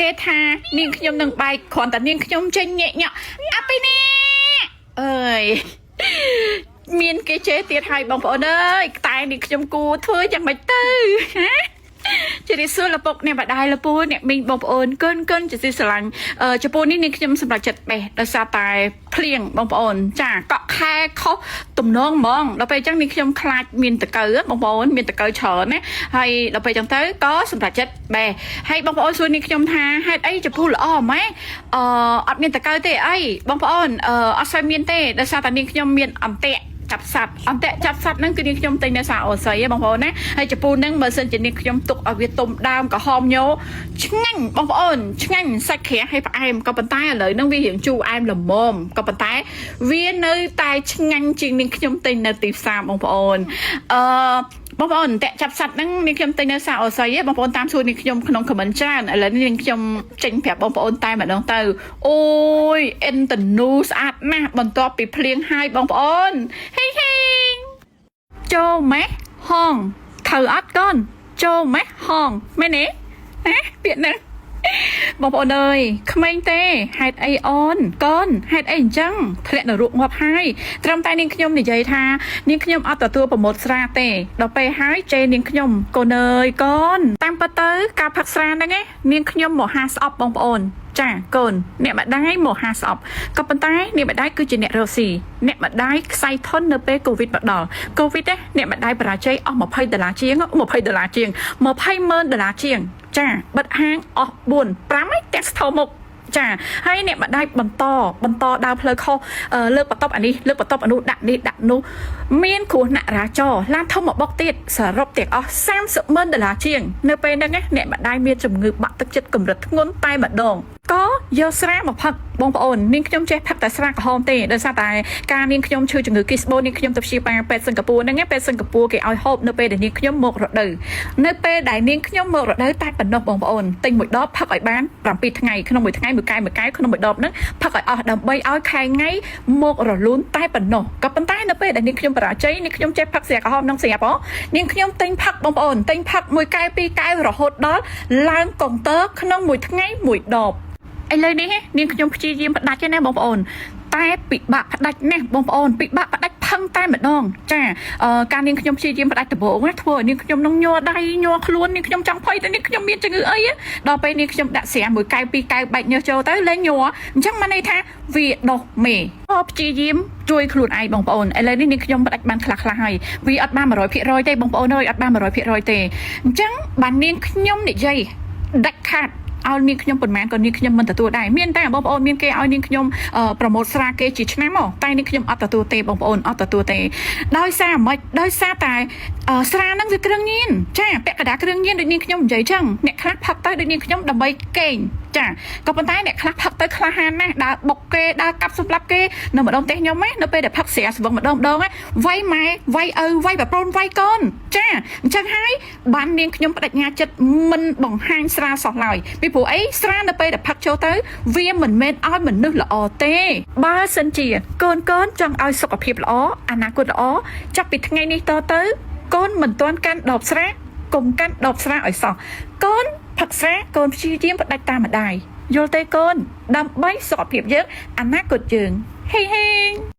គេថានាងខ្ញុំនឹងបែកគ្រាន់តែនាងខ្ញុំចេញញាក់ញាក់អាពីនេះអើយមានគេជេរទៀតហើយបងប្អូនអើយតែនាងខ្ញុំគួរធ្វើយ៉ាងម៉េចទៅហ៎ ជម្រាបសួរលពុកអ្នកម្ដាយលពូអ្នកមីងបងប្អូនកូនកូនជាទីស្រឡាញ់អឺចំពោះនេះនាងខ្ញុំសម្រាប់ចិត្តបេះដោយសារតែភ្លៀងបងប្អូនចាកក់ខែខុសទំនងហ្មងដល់ពេលអញ្ចឹងនាងខ្ញុំខ្លាចមានតកៅបងប្អូនមានតកៅច្រើនណាហើយដល់ពេលអញ្ចឹងទៅក៏សម្រាប់ចិត្តបេះហើយបងប្អូនសួរនាងខ្ញុំថាហេតុអីចំពោះល្អម៉េចអឺអត់មានតកៅទេអីបងប្អូនអឺអត់សូវមានទេដោយសារតែនាងខ្ញុំមានអន្ទាក់ចាប់សัตว์អន្ទាក់ចាប់សัตว์ហ្នឹងគឺនាងខ្ញុំទិញនៅសាអូសីហ៎បងប្អូនណាហើយចំពោះហ្នឹងបើសិនជានាងខ្ញុំទុកឲ្យវាទុំដើមក្រហមញោឆ្ងាញ់បងប្អូនឆ្ងាញ់សាច់ក្រាស់ហើយផ្អែមក៏ប៉ុន្តែឥឡូវហ្នឹងវារៀងជូរអែមល្មមក៏ប៉ុន្តែវានៅតែឆ្ងាញ់ជាងនាងខ្ញុំទិញនៅទីផ្សារបងប្អូនអឺបងប្អូនតាក់ចាប់សัตว์ហ្នឹងនាងខ្ញុំទិញនៅសាអូសីហ៎បងប្អូនតាមសួរនាងខ្ញុំក្នុង comment ច្រើនឥឡូវនេះនាងខ្ញុំចេញប្រាប់បងប្អូនតែម្ដងទៅអូយអិនតនូស្អាតណាស់បន្ទាប់ពីភ្លៀងហើយបងប្អូនហេងហេងចូលម៉េះហងត្រូវអត់កូនចូលម៉េះហងមែនទេហ៎ពាក្យហ្នឹងបងប្អូនអើយក្មេងទេហេតុអីអូនកូនហេតុអីអញ្ចឹងធ្លាក់នរកងាប់ហើយត្រឹមតែនាងខ្ញុំនិយាយថានាងខ្ញុំអត់ទទួលប្រម៉ូទស្រាទេដល់ពេលហើយជេរនាងខ្ញុំកូនអើយកូនតាមពិតទៅការផឹកស្រាហ្នឹងឯងនាងខ្ញុំមហាស្អប់បងប្អូនចាកូនអ្នកម្ដាយមហាស្អប់ក៏ប៉ុន្តែអ្នកម្ដាយគឺជាអ្នករកស៊ីអ្នកម្ដាយខ្សែធននៅពេលកូវីដមកដល់កូវីដទេអ្នកម្ដាយបរាជ័យអស់20ដុល្លារជាង20ដុល្លារជាង20ម៉ឺនដុល្លារជាងចាបិទហាងអស់4 5ឯងទាំងស្ថមុខចាហើយអ្នកម្ដាយបន្តបន្តដើរផ្លូវខុសលើកបន្ទប់អានេះលើកបន្ទប់អានោះដាក់នេះដាក់នោះមានគ្រោះថ្នាក់ចរាចរណ៍ឡានធំមកបុកទៀតសរុបទាំងអស់30ម៉ឺនដុល្លារជាងនៅពេលហ្នឹងណាអ្នកម្ដាយមានជំងឺបាក់ទឹកចិត្តកម្រិតធ្ងន់តែម្ដងក៏យកស្រាមកផឹកបងប្អូននាងខ្ញុំចេះផឹកតែស្រាក្រហមទេដោយសារតែការនាងខ្ញុំឈឺជំងឺគីស្បូនាងខ្ញុំទៅព្យាបាលពេទ្យសិង្ហបុរីហ្នឹងពេទ្យសិង្ហបុរីគេឲ្យហូបនៅពេលដែលនាងខ្ញុំមករដូវនៅពេលដែលនាងខ្ញុំមករដូវតែប៉ុណ្ណោះបងប្អូនទិញមួយដបផឹកឲ្យបាន7ថ្ងៃក្នុងមួយថ្ងៃមួយកែវមួយកែវក្នុងមួយដបហ្នឹងផឹកឲ្យអស់ដើម្បីឲ្យខែថ្ងៃមករលូនតែប៉ុណ្ណោះក៏ប៉ុន្តែនៅពេលដែលនាងខ្ញុំបរាជ័យនាងខ្ញុំចេះផឹកស្រាក្រហមនឹងស្រាប់ហ៎នាងខ្ញុំទិញផឹកបងប្អូនទិញផឹកមួយកែវពីរកែវរហូតដល់ឡើងកុងទ័រក្នុងមួយថ្ងៃមួយដបឥឡូវនេះនាងខ្ញុំព្យាយាមផ្ដាច់ឯណាបងប្អូនតែពិបាកផ្ដាច់ណាស់បងប្អូនពិបាកផ្ដាច់ផឹងតែម្ដងចាអឺការនាងខ្ញុំព្យាយាមផ្ដាច់ដំបូងណាធ្វើឲ្យនាងខ្ញុំនឹងញ័រដៃញ័រខ្លួននាងខ្ញុំចង់ភ័យតែនាងខ្ញុំមានជំងឺអីដល់ពេលនាងខ្ញុំដាក់ស្រាមួយកែវពីរកែវបែកញើសចូលទៅលែងញ័រអញ្ចឹងបានន័យថាវាដោះមេព្យាយាមជួយខ្លួនឯងបងប្អូនឥឡូវនេះនាងខ្ញុំផ្ដាច់បានខ្លះខ្លះហើយវាអត់បាន100%ទេបងប្អូនអើយអត់បាន100%ទេអញ្ចឹងបាននាងខ្ញុំនិយាយដាច់ខាតឲ្យនាងខ្ញុំប៉ុន្មានក៏នាងខ្ញុំមិនទទួលដែរមានតែបងប្អូនមានគេឲ្យនាងខ្ញុំpromote ស្រាគេជាឆ្នាំមកតែនាងខ្ញុំអត់ទទួលទេបងប្អូនអត់ទទួលទេដោយសារមិនដោយសារតែស្រាហ្នឹងវាគ្រឿងញៀនចាពាក់កណ្ដាលគ្រឿងញៀនដូចនាងខ្ញុំនិយាយចឹងអ្នកខ្លះផឹកទៅដូចនាងខ្ញុំដើម្បីកេងចាក៏ប៉ុន្តែអ្នកខ្លះផឹកទៅក្លាហានណាស់ដើរបុកគេដើរកាប់សម្លាប់គេនៅម្ដងផ្ទះខ្ញុំណានៅពេលដែលផឹកស្រាស្វឹងម្ដងម្ដងវាយម៉ែវាយឪវាយប្រពន្ធវាយកូនចាអញ្ចឹងហើយបាននាងខ្ញុំបដិញ្ញាចិត្តមិនបង្ហាញស្រាសោះឡើយពីព្រោះអីស្រានៅពេលដែលផឹកចូលទៅវាមិនមែនឲ្យមនុស្សល្អទេបើសិនជាកូនកូនចង់ឲ្យសុខភាពល្អអនាគតល្អចាប់ពីថ្ងៃនេះតទៅកូនមិនទាន់កាន់ដបស្រាកុំកាន់ដបស្រាឲ្យសោះកូនផឹកស្រាកូនព្យាយាមផ្ដាច់តាមម្ដាយយល់ទេកូនដើម្បីសុខភាពយើងអនាគតយើងហេហេង។